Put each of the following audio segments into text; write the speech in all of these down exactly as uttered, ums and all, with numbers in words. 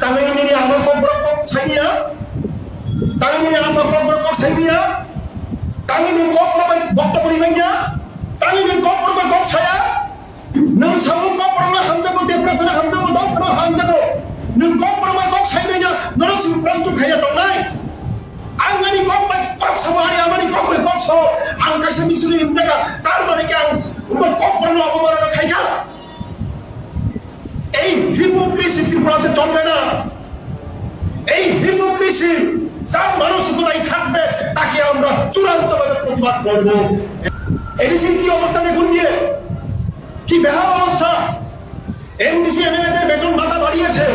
Tangwi nini ama kokborok kok saimanya. Tangwi nini ama kokborok kok saimanya. Tangwi nwng kokborok bai bokto bori manya. Tangwi nwng kokborok bai kok saya. Nwng sabu kokborok no hamjago, depression hamjago, dophano hamjago. Nwng kokborok bai kok saimanya, nono chwng prosto khaiya tongnai. Ang ani kok bai kok sabu, ani amani kok bai kok sabu. Ang kaisa misiri ni mtaka, tar mani khe ang kokborok no obo borok no khaikha. এই হিপোক্রিসি ত্রিপুরাতে চলবে না। এই হিপোক্রিসি যার মানসিকতায় থাকবে, তাকে আমরা চূড়ান্তভাবে প্রতিবাদ করব। এডিসির কি অবস্থা দেখুন গিয়ে, কি বেহাল অবস্থা। এমডিসি এমএলএদের বেতন ভাতা বাড়িয়েছে,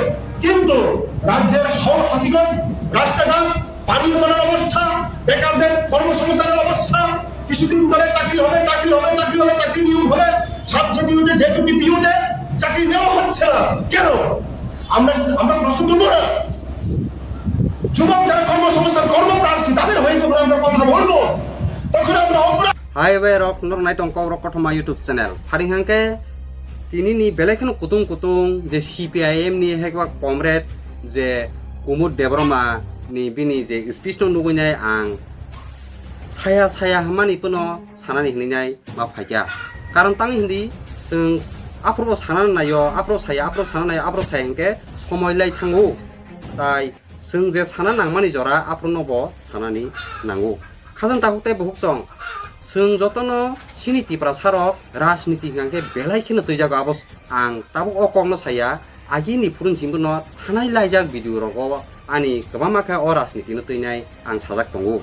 কিন্তু রাজ্যের হল হকিগঞ্জ, রাস্তাঘাট, পানীয় জলের অবস্থা, বেকারদের কর্মসংস্থানের অবস্থা, কিছুদিন ধরে চাকরি হবে, চাকরি হবে, চাকরি হবে, চাকরি নিয়োগ হবে, সাব জেপিইউতে, ডেপুটি পিইউতে চাকরি নেওয়া হচ্ছে না। কেন? আমরা, আমরা প্রশ্ন তুলবো না? যুবক যারা কর্মসংস্থান, কর্মপ্রার্থী, তাদের হয়ে যখন আমরা কথা বলবো, তখন আমরা অপরাধ Hai bai rok, norok nai tong kok rok kothoma YouTube channel. Phari hangke tini ni belai kheno kutung kutung je C P I M ni hekba comrade je Kumud Debbarma ni bini je speech no nugui nai ang saya saya hwnmani phano sanani hinwi nai ma phaikha. Karon tang hindi chwng aphuru bo sana naio, aphuru saya, aphuru sana naio, aphuru saya hwnkhe somoi lai thango. Tai chwng je sana nangmani jora aphuru no bo sanani nango. Khajang takhuk tei bukhuk chwng, chwng jotono chini Tiprasa rok rajniti hwnkhe belai kheno twijago abo. Ang tabuk o kokno saya, agini phurun chimbono thanai laijak video rogo ani kwbangma khe o rajnitino twinai ang sajak tongo.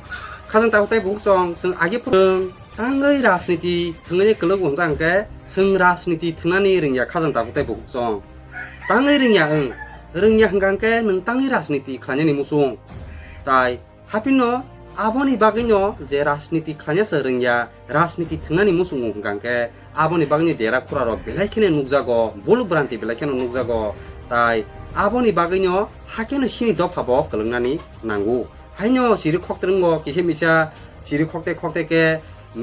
Khajang takhuk tei bukhuk chwng, chwng agi phurung tangwi rajniti thwngwi kwlwgo hwnjak hwnkhe chwng rajniti thwngnani rwngya khajang takhuk tei bukhuk chwng. Tangwi rwngya wng, rwngya hwnkha hwnkhe nwng tangwi rajniti khlainani muchung. Tai Haphino aboni bagwino je rajniti khlaina se rwngya, rajniti thwngnani muchungo hwnkha hwnkhe aboni bagwino dera khura rok belai kheno nukjago, bul branti belai kheno nukjago, tai aboni bagwino hakheno chini dopha bo kwlwngnani nango. Haino siri khoktrwngo kisa misa, siri khokte khokte khe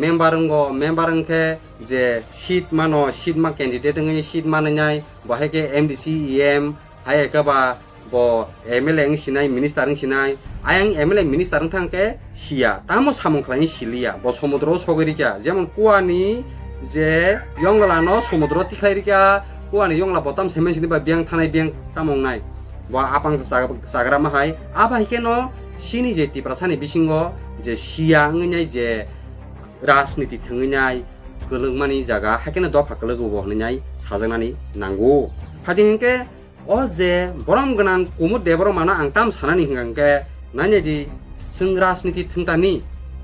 member wngo, member wngkhe je seat mano, seat ma candidate wngwi seat manwi nai, bo hai khe M D C, E M, hai khe ba bo M L A wng sinai, minister wng sinai. Ayang M L A minister wng thang khe siya, tamo samung khlai siliya, bo somudro o sogwi rikha. Jemon kuani je yongla no somudro tikhlai rikha, kuani yongla bo tam saiman sini ba biyang thanai biyang tamo wngnai. Bo apang sa-, chagra ma hai, abo hai khe no chini je Tiprasa ni bisingo je siya wngwi nai je rajniti thwngwi nai kwlwngmani jaga hai khe no dopha kwlwgo bo hwnwi nai sajaknani nango. Hadi hinkhe O je borom gwnang Kumud Debbarma no ang tam sanani hwnkha hwnkhe, nainai di, chwng rajniti thwngtani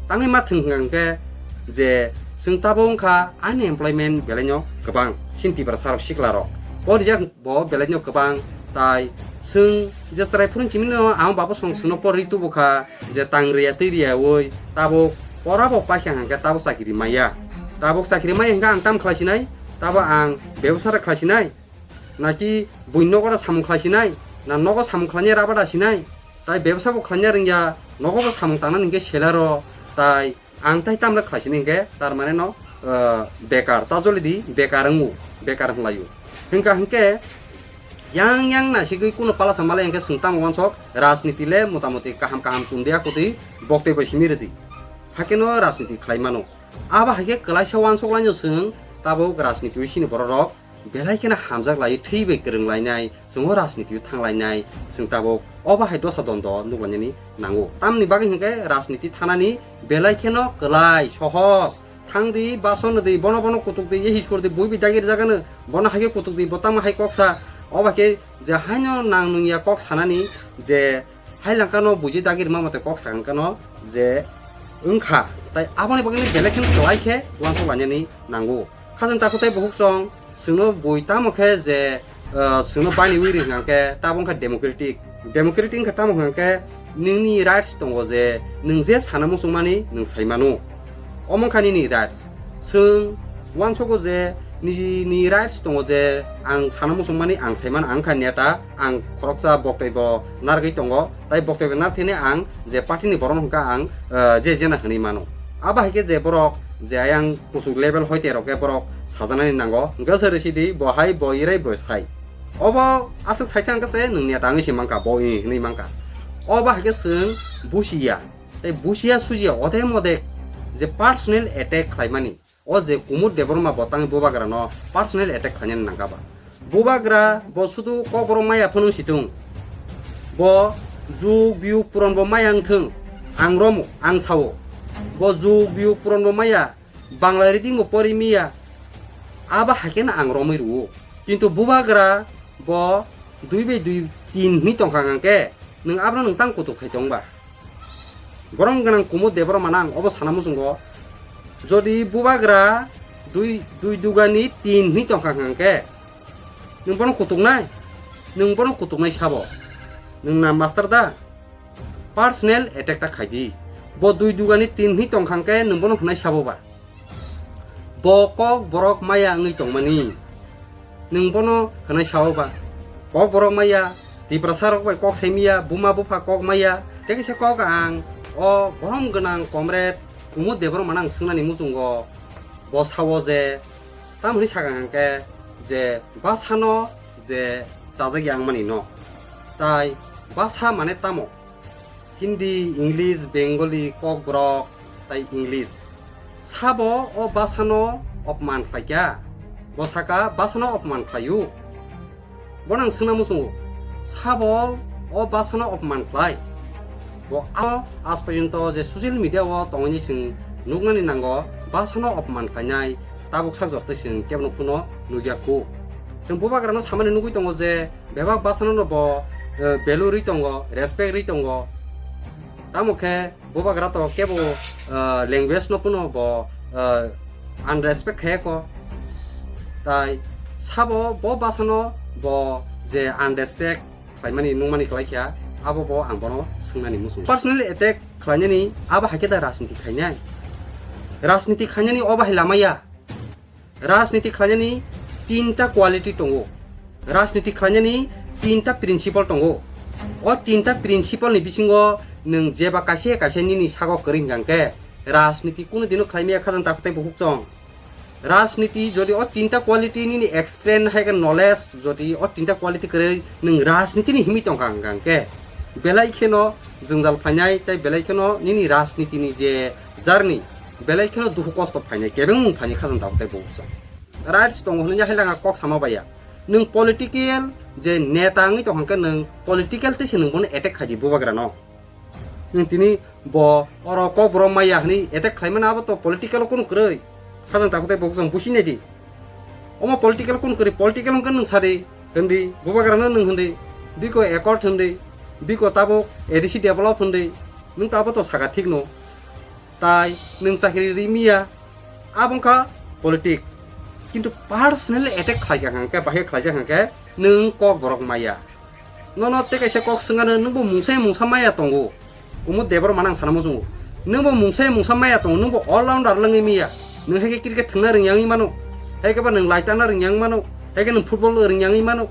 tangwi ma thwng hwnkha hwnkhe je chwng tabuk wngkha unemployment belaino kwbang chini Tiprasa rok sikla rok. O rijak bo belaino kwbang, tai chwng je chwrai phuru chimino ang babo song chwngno porwi tubukha je tang riya twi riyawi tabuk porabo paikha hwnkhe tabuk chakiri maya. Tabuk chakiri maya hwnkhe ang tam khlai sinai, tabuk ang bebsa da khlai sinai. Naki buini nogo da samung khlai sinai, na nogo samung khlainai raba da sinai, tai bebsa bo khlaina rwngya, nogo bo samung tangnani hinkhe selaro, tai ang tai tamle khlai sinai hinkhe, tar mane no, ah, bekar, ta joli di, bekar wngo, bekar wnglaio. Hinkha hinkhe, yang yang na sigwi kuno pala sa malai hinkhe chwng tamo wansok, rajniti le motamoti kaham kaham chumdiya kutwi, boktwi bai simi rwdi. Hakhe no rajniti khlai mano. Abo hai khe kwlaisa wansok laino chwng tabuk rajniti o chini borok rok belai kheno hamjak lai, thwi bai kwrwng lainai, chwng o rajniti o thang lainai, chwng tabuk obo hai dosa dondo nuk lainani nango. Tamni bagwi hinkhe rajniti thanani belai kheno kwlai, sohos. Thang di, bason di, bono bono kutuk di, ehi sur di, bui bi dagi rijak ano, bono hai khe kutuk di, bo tamo hai kok sa, obo hai khe je haino nang nung ya kok sanani je hai langkano buji dagi rima mate kok sakang kano je wngkha, tai aboni bagwi belai kheno kwlai khe uansuk lainani nango. Khajang takhuk tei bukhuk chwng chwngno bui tamo khe je, ah, chwngno baniwi ri hwnkha khe tabuk wngkha democratic. Democratic wngkha tamo hwnkha khe nini rights tongo je nwng je sana muchungmani nwng sai mano. Omo wngkha nini rights. Chwng uansugo je nini rights tongo je ang sana muchungmani ang sai mano, ang wngkha neta, ang khoroksa boktoi bo narwgwi tongo, tai boktoi bo narwkthani ang je party ni borok no hwnkha ang, ah, je jena hwnwi mano. Abo hai khe je borok je ayang kuchuk level hoite rok khe borok sajaknani nango, hwnkhe se rwsidi bo hai bo irai bo sai. Obo aswk saithang khe se nwng neta wngwi se mankha, bo i hwnwi mankha. Obo hai khe chwng busiya, tei busiya sujiya odek modek je personal attack khlaimani. O je Kumud Debbarma bo tangwi Bubagrano personal attack khlainani nangkha ba. Bubagra bo sudu Kokborok maya phano situng. Bo juk biyuk puron bo maya wngthung. Ang romo, ang sao. Bo juk biyuk puron bo maya, Bangla reading bo pori miya. Abo hai kheno ang romwi rwo. Kintu Bubagra bo dui bai dui tin hwnwi tongkha hwnkhe, nwng abono nwng tang kutuk khai tong ba? Borom gwnang Kumud Debbarma nang obo sana muchungo. Jodi Bubagra dui, dui dugani tin hwnwi tongkha hwnkhe, nwng bono kutuknai? Nwng bono kutuknai sabo? Nwng na master da? Personal attack ta khaidi. Bo dui dugani tin hwnwi tongkha hwnkhe nwng bono hwnai sabo ba? Bo Kokborok maya wngwi tongmani. Nwng bono hwnwi sao ba? Kokborok maya, Tiprasa rok bai kok sai miya, buma bupha kok maya, tei kaisa kok ang o borom gwnang comrade Kumud Debbarma nang swngnani muchungo. Bo sao je, tam hwnwi sakha hwnkhe je basano je chajak ya wngmani no. Tai basa mane tamo? Hindi, English, Bengali, Kokborok, tai English. Sabo o basano opman khlaikha? Bo saka basano opman khlaio. Bo nang swngna muchungo, sabo o basano opman khlai? Bo ano aaj porjonto je social media o tongwi chwng nuknani nango, basano opman khlainai tabuk sak jotoi chwng kebono phano nukya kho. Chwng Bubagrano samani nugwi tongo je bebak basano no bo, eh, value rwi tongo, respect rwi tongo. Tamo khe Bubagra to kebo, eh, language no phano bo, eh, unrespect khe ko. Tai sabo bo basano bo je unrespect khlaimani nungmani khlai kha, abo bo ang bono swngnani muchungo. Personal attack khlainani abo hai khe da rajniti khainai? Rajniti khainani obo hai lama ya. Rajniti khlainani tinta quality tongo. Rajniti khlainani tinta principle tongo. O tinta principle ni bisingo nwng jeba kaisa kaisa nini sago kwrwi hwnkhe rajniti kunu dino khlaimaya khajang takhuk tei bukhuk chong. Rajniti jodi o tinta quality nini experience hai khe knowledge jodi o tinta quality kwrwi nwng rajniti ni himwi tongkha hwnkhe belai kheno jwngjal phainai tei belai kheno nini rajniti ni je journey belai kheno dukhu kosto phainai, kebengmung phainai khajang takhuk tei bukhuk chong. Rights tongo hwnwi hailanga kok sama baiya. Nwng political je neta wngwi tongkha hwnkhe nwng political tei se nwng bono attack khaidi Bubagrano. Nwng tini bo oro Kokborok maya hwnwi attack khlaimani abo to political o kunu kwrwi. Khajang takhuk tei bukhuk chong busi naidi. Omo political kunu kwrwi, political hwnkhe nwng sadi, hindi, Bubagrano nwng hindi, biko accord hindi, biko tabuk A D C develop hindi, nwng to abo to saka thik no. Tai nwng chakri ri miya, abo wngkha politics. Kintu personal attack khlaijak hwnkhe, bahai khlaijak hwnkhe nwng Kokborok maya. Nono tei kaisa kok swngano, nwngbo mungsa mungsa maya tongo. Kumud Debbarma nang sana muchungo. Nwngbo mungsa mungsa maya tongo, nwngbo all rounder wngwi miya. Nwng hai khe cricket thwngna rwngya wngwi mano. Hai khe ba nwng lai tana rwngya wngwi mano. Hai khe nwng football rwngya wngwi mano.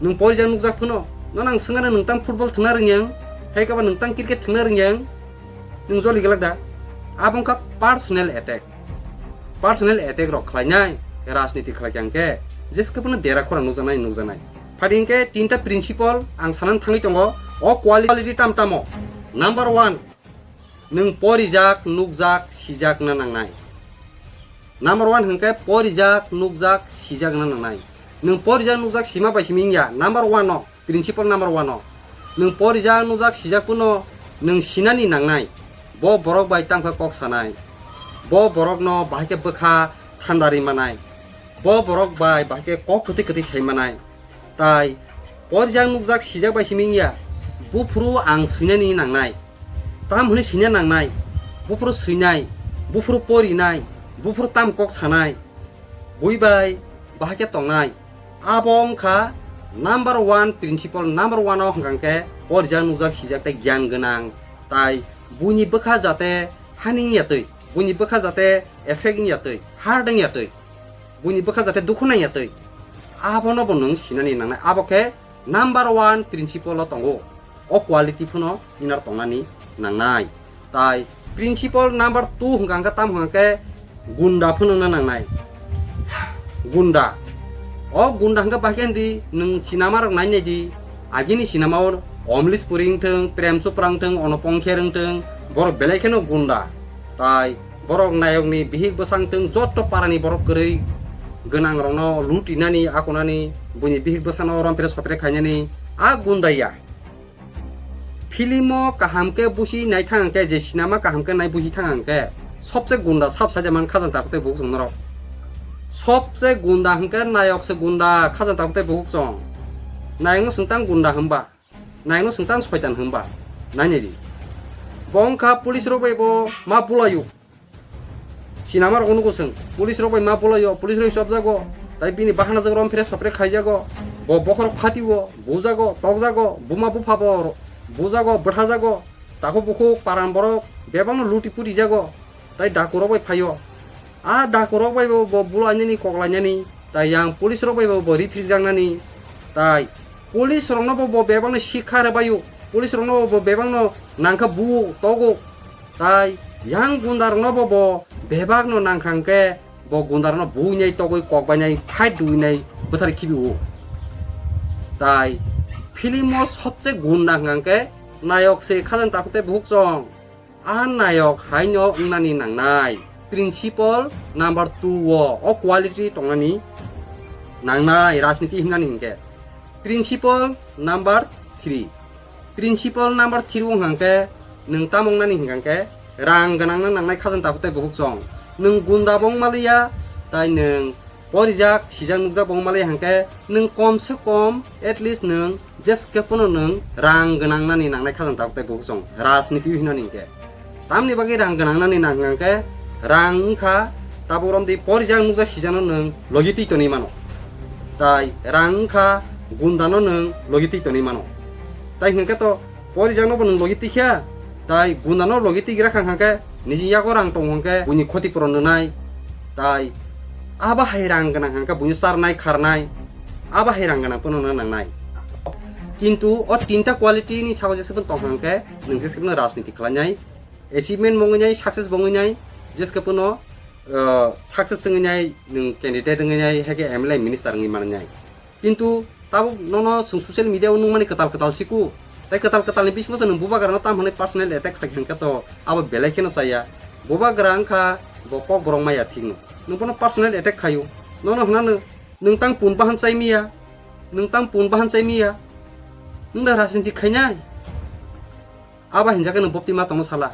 Nwng porijak nukjak phano. Nono ang swngano nwng tang football thwngna rwngya wng. Hai khe ba nwng tang cricket thwngna rwngya wng. Nwng joli glak da? Abo wngkha personal attack. Personal attack rok khlainai, rajniti khlai khe ang khe jeskhe phano dera khorang nukjaknai, nukjaknai. Phadi hwnkhe tinta principle ang sanani thangwi tongo, o quality tam tamo. Number one, nwng porijak, nukjak, sijakna nangnai. Number one hwnkhe porijak, nukjak, sijakna nangnai. Nwng porijak, nukjak, sima bai simi wngya, number one no. Principle number one o, nwng porijak, nukjak, sijak phano nwng sinani nangnai. Bo borok bai tamo khe kok sanai, bo borokno bahai khe bwkha thanda ri manai, bo borok bai bahai khe kok kwtwi kwtwi sai manai. Tai porijak, nukjak, sijak bai simi wngya, buphuru ang swinani nangnai. Tam hwnwi swina nangnai, buphuru swinai, buphuru porinai, buphuru tam kok sanai, bui bai bahai khe tongnai. Abo wngkha number one principle, number one o hwnkha khe porijak, nukjak, sijak tei giyan gwnang, tai buini bwkha jate hani wngya twi, buini bwkha jate effect wngya twi, hurt wngya twi, buini bwkha jate dukhu nangya twi, abono bo nwng sinani nangnai. Abo khe number one principle o tongo. O quality phano inar tongnani nangnai. Tai principle number two hwnkha hwnkhe tam hwnkha khe gunda phano wngna nangnai. Gunda. O gunda hwnkhe bahai khe di, nwng sinama rok nai nai di. Agini sinama o Omlish Puri wngthwng, Prem Chopra wngthwng, Anupam Kher wngthwng, borok belai kheno gunda. Tai borok nayokni bihik bwsang thwng, jotto parani borok kwrwi gwnang rokno lutinani, akunani, buini bihik bwsano rompre sopre khainani a gunda ya. Filmo kaham khe busi nai thang khe, je sinama kaham khe nai busi thang khe, sobse gunda sab saja man khajang takhuk tei bukhuk chwng norok. Sobse gunda hwnkhe nayok se gunda khajang takhuk tei bukhuk chwng. Nayokno swng tang gunda hwnba, nayokno swng tang soitan hwnba, nai nai di. Bo wngkha police rok bai bo ma bulaio. Sinama rok nugo chwng, police rok bai ma bulaio, police rok chopjago, tai bini bahana jwk rom phere sopre khaijago, bo bokhorok phatio, bujago, tokjago, buma bupha bo bujago, bwthajago, takhuk bukhuk paran borok bebakno luti puti jago, tai daku rok bai phaio. A daku rok bai bo, bo bulainani koklainani, tai yang police rok bai bo, bo riphikjaknani, tai police rokno bo, bo bebakno sikha rwbaio, police rokno bo, bo bebakno nangkha buo togo. Tai yang gunda rokno bo, bo bebak no nang kha hwnkhe bo gunda rokno buinai togwi kok bainai fight duinai bwthar khibi o. Tai film o sobse gunda hwnkhe nayok se khajang takhuk tei bukhuk chwng. A nayok hai no wngnani nangnai. Principle number two o, o quality tongnani nangnai rajniti himnani hinkhe. Principle number three. Principle number three wng hangkhe nwng tamo wngnani hinkhe rang gwnangno nangnai khajang takhuk tei bukhuk chwng. Nwng gunda bo wng maliya, tai nwng porijak sijak nukjak bo wng maliya hangkhe nwng kom se kom at least nwng jeskhe phano nwng rang gwnang nani nangnai khajang takhuk tei bukhuk chwng rajniti hinani hinkhe. Tamni bagwi rang gwnang nani nang hwnkhe rang wngkha tabuk romdi porijak nukjak sijakno nwng logi twi tonwi mano. Tai rang wngkha gundano nwng logi twi tonwi mano. Tai hwnkhe to porijakno bo nwng logi twi kha, tai gundano logi twi gra kha hwnkhe niji yago rang tong hwnkhe buini khoti puron rwnai. Tai abo hai rang gwnang hwnkhe buino charnai kharnai, abo hai rang gwnang phano nangnai. Kintu o tinta quality ni sago jesa phano tong hwnkhe nwng jesa phano rajniti khlainai. Achievement bo wngwi nai, success bo wngwi nai, jeskhe phano, uh, success wngwi nai, nwng candidate wngwi nai, haikhe M L A minister wngwi mannai. Kintu tabuk nono chwng social media o nukmani kwtal kwtal siku, tei kwtal kwtal ni bisingo se nwng bubagra no tam hwnwi personal attack khlai kha hwnkhe to abo belai kheno chaya. Bubagra wngkha bo kok borok maya thikno, nwng bono personal attack khaio, nono hwnano nwng tang pun bahan chai miya, nwng tang pun bahan chai miya, nwng da rajniti khainai. Abo hinjakhe nwng bopti ma tongno sala.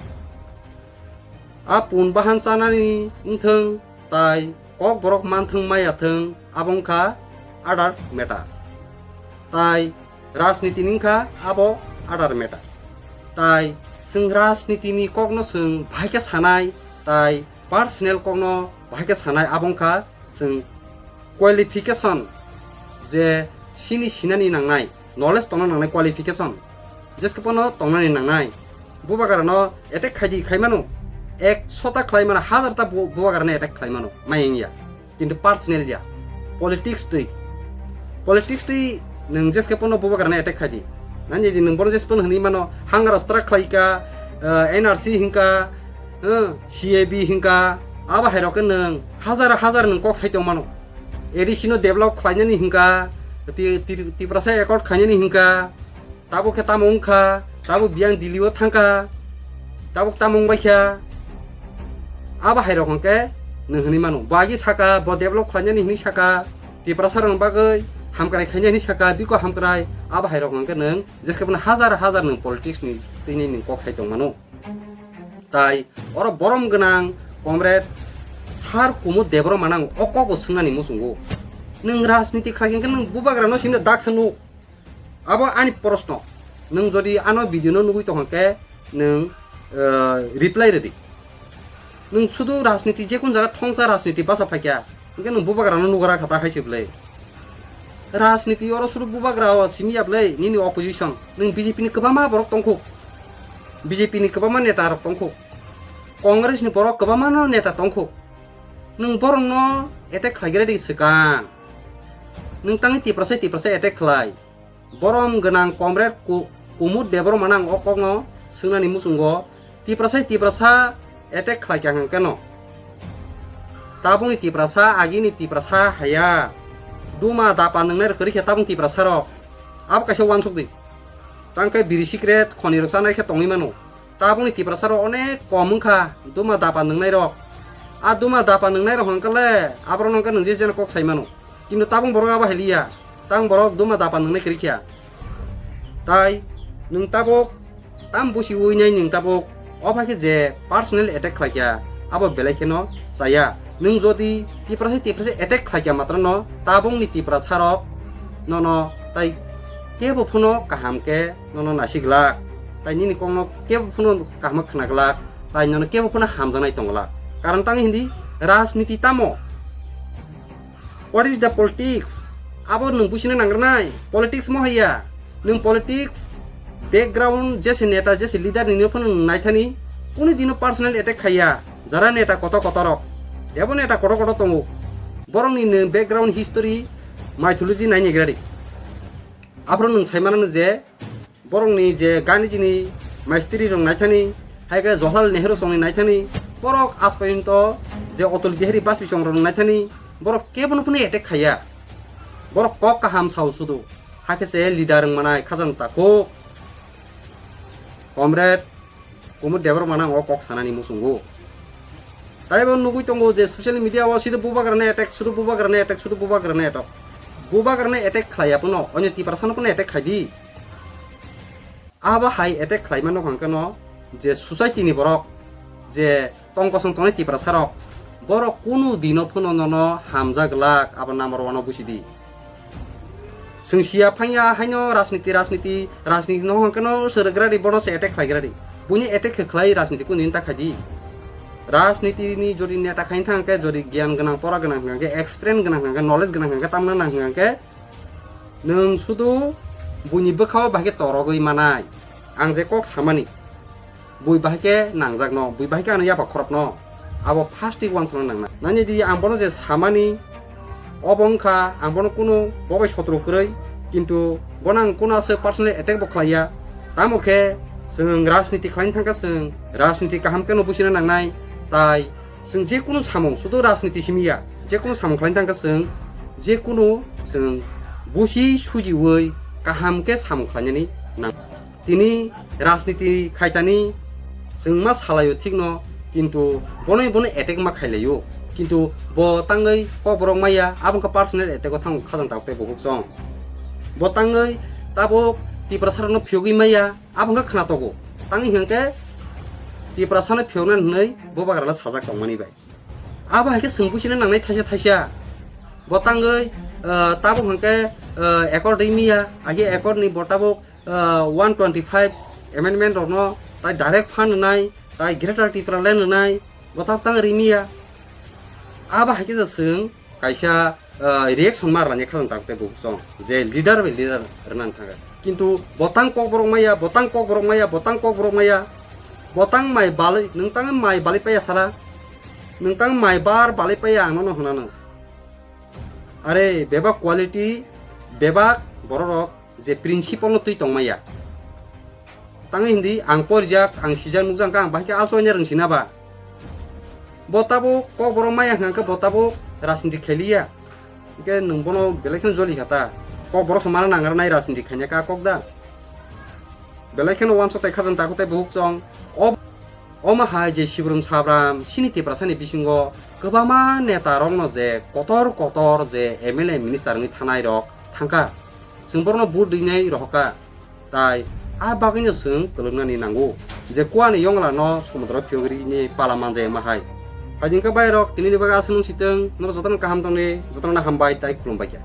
A pun bahan chanani wngthwng tai kok borok manthwng maya thwng, abo wngkha other matter. Tai rajniti ni wngkha abo other matter. Tai chwng rajniti ni kokno chwng bahai khe sanai, tai personal kokno bahai khe sanai, abo wngkha chwng qualification, je sini sinani nangnai, knowledge tongna nangnai, qualification jeskhe phano tongnani nangnai. Bubagra no attack khaidi khaimano, ekshota khlaimano, hajarta bu-, bubagra no attack khlaimano, mai wngya. Kintu personal ya, politics twi, politics twi nwng jeskhe phano bubagra no attack khaidi. Nang jadi nwng bono jeskhe phano hwnwi mano, hangra strike khlaika, eh, N R C hinka, eh, C A B hinka, abo hai rok khe nwng hajar hajar nwng kok sai tongmano. A D C no develop khlainani hinka, Ti-, Ti-, Tiprasa accord khainani hinka, tabuk khe tamo wngkha, tabuk biyang Delhi o thangkha, tabuk tamo wngbaikha, abo hai rok hwnkhe nwng hwnwi mano. Bo agi saka, bo develop khlainani hwnwi saka, Tiprasa rokni bagwi hamkrai khainani hwnwi saka, biko hamkrai, abo hai rok hwnkhe nwng jeskhe phano hajar hajar nwng politics ni twi nwng kok sai tongmano. Tai oro borom gwnang comrade Sir Kumud Debbarma nang o kok bo swngnani muchungo. Nwng rajniti khlai khe nwng bubagra no simna dak sanu. Abo ani proshno. Nwng jodi ano video no nugwi tong khe nwng, eh, reply rwdi. Nwng sudu rajniti je kun jaga thongsa rajniti basa phaikya. Hwnkhe nwng bubagra no nugra kha ta hai se bwle. Rajniti oro sudu bubagra o simi ya bwle nini opposition. Nwng B J P ni kwbangma borok tongkhu. B J P ni kwbangma neta rok tongkhu. Congress ni borok kwbangma no neta tongkhu. Nwng borok no attack khlai gra di swkang. Nwng tangwi Tiprasa Tiprasa attack khlai. Borom gwnang comrade Ku-, Kumud Debbarma nang o kokno swngnani muchungo Tiprasa Tiprasa attack khlai kha hwnkhe no. Tabukni Tiprasa, agini Tiprasa haya. Duma dapa nwngnai rok kwrwi khe tabung Tiprasa rok. Abo kaisa uansuk di. Tang khe biri sikret khoni rok chanai khe tongwi mano. Tabungni Tiprasa rok onek kom wngkha duma dapa nwngnai rok. A duma dapa nwngnai rok hwnkhe le aborok no hwnkhe nwng je jeno kok sai mano. Kintu tabung borok abo hai liya. Tang borok duma dapa nwngnai kwrwi khe. Tai nwng tabuk tam busi uinai nwng tabuk o bai khe je personal attack khlai kha abo belai kheno chaya. Nwng jodi Tiprasa Tiprasa attack khlai kha matrano tabungni Tiprasa rok nono tai kebo phano kaham khe nono nasi glak, tai nini kokno kebo phano kaham khna glak, tai nono kebo phano hamjaknai tong glak. Karon tang hindi rajniti tamo? What is the politics? Abo nwng buchina nangrwnai. Politics mo haiya. Nwng politics background jese neta, jese leader ni no phano nwng naithani. Kunu dino personal attack khaiya. Jara neta kotor kotor rok. Ebo neta kotor kotor tongo. Borokni nwng background history, mythology naini gradi. Aphuru nwng sai mano je borokni je Gandhiji ni maistri rok naithani, hai khe Jawaharlal Nehru songni naithani, borok aaj porjonto je Atal Bihari Bajpayee song rok naithani, borok kebono phano attack khaiya. Borok kok kaham sao sudu. Hakhe se leader wng manai khajang takhuk. Comrade Kumud Debbarma nang o kok sanani muchungo. Taibo nugui tongo je social media o sido bubagrani attack, sudo bubagrani attack, sudo bubagrani attack. Bubagrani attack khlaiya phano, onyo Tiprasano phano attack khaidi. Abo hai attack khlaima nokha hwnkhe no je society ni borok, je tong kosong tongnai Tiprasa rok, borok kunu dino phano nono hamjak glak, abo number one o buchidi. Chwng siya phangya haino rajniti, rajniti, rajniti no hwnkhe no swrwk gradi, bono se attack khlai gradi. Buini attack khe khlai rajniti kunu din ta khaidi. Rajniti ni jodi neta khain thang khe, jodi gyan gwnang, pora gwnang hwnkhe, experience gwnang hwnkhe, knowledge gwnang hwnkhe, tamna nang hwnkhe, nwng sudu buini bwkhao bahai khe torogwi manai. Ang je kok samani, bui bahai khe nangjakno, bui bahai khe ano yapha khorokno, abo first twi uansukna nangnai. Nani di ang bono je samani, obo wngkha ang bono kunu bo bai sotro kwrwi, kintu bono ang kunu aswk personal attack bo khlaiya. Tamo khe chwng rajniti khlaina thangkha, chwng rajniti kaham khe no buchina nangnai, tai chwng je kunu samung, sudu rajniti simi ya, je kunu samung khlaina thangkha chwng, je kunu chwng buchi sujiui kaham khe samung khlainani nang. Tini rajniti khaitani chwng ma salaio thikno, kintu bono bono attack ma khailaio, kintu bo tangwi kokborok maya, abo wngkha personal attack o thango khajang tabuk tei buhuk chong. Bo tangwi tabuk Tiprasa rokno phiyogwi maya, abo wngkha khna togo. Tangwi hwnkhe Tiprasano phiyokna hwnwi bubagrala sajak tongmani bai. Abo hai khe chwng buchina nangnai thaisa thaisa. Bo tangwi, ah, tabuk hwnkhe, ah, accord rimiya, agi accord ni bo tabuk, ah, one twenty five amendment rokno tai direct fund rwnai, tai Greater Tipraland rwnai, bo tabuk tang rimiya. Abo hai khe je chwng kaisa, ah, reaction ma rwlani khajang tabuk tei buhuk chong je leader bai leader rwnani thangkha. Kintu bo tang kokborok maya, bo tang kokborok maya, bo tang kokborok maya. Bo tang mai balwi, nwng tang mai balwi paya sala. Nwng tang mai bar balwi paya ang nono hwnano. Are bebak quality, bebak bororok je principle no twi tongmaya. Tangwi hindi ang porijak, ang sijak nukjak kha, ang bahai khe alsoina rwngsina ba. Bo tabuk kokborok maya hwnkha khe bo tabuk rajniti khailiya. Hwnkhe nwng bono belai kheno joli kha ta. Kokborok se mana nangra nai rajniti khaina kha kok da. Belai kheno uansuk tai khajang takhuk tei buhuk chong. O, omo hai je Sibrum Sabram chini Tiprasani bisingo kwbangma neta rokno je kotor kotor je M L A minister wngwi thanai rok thangkha. Chwng borokno vote rinai rohorkha. Tai a bagwino chwng kwlwknani nango je kuani yongla no somudro phiyogri ni pala manjaya ma hai. Hai din khe bai rok tini ni bagwi aswk nung sitwng, norok jotono kaham tongni, jotono hambai tai khulumbai kha.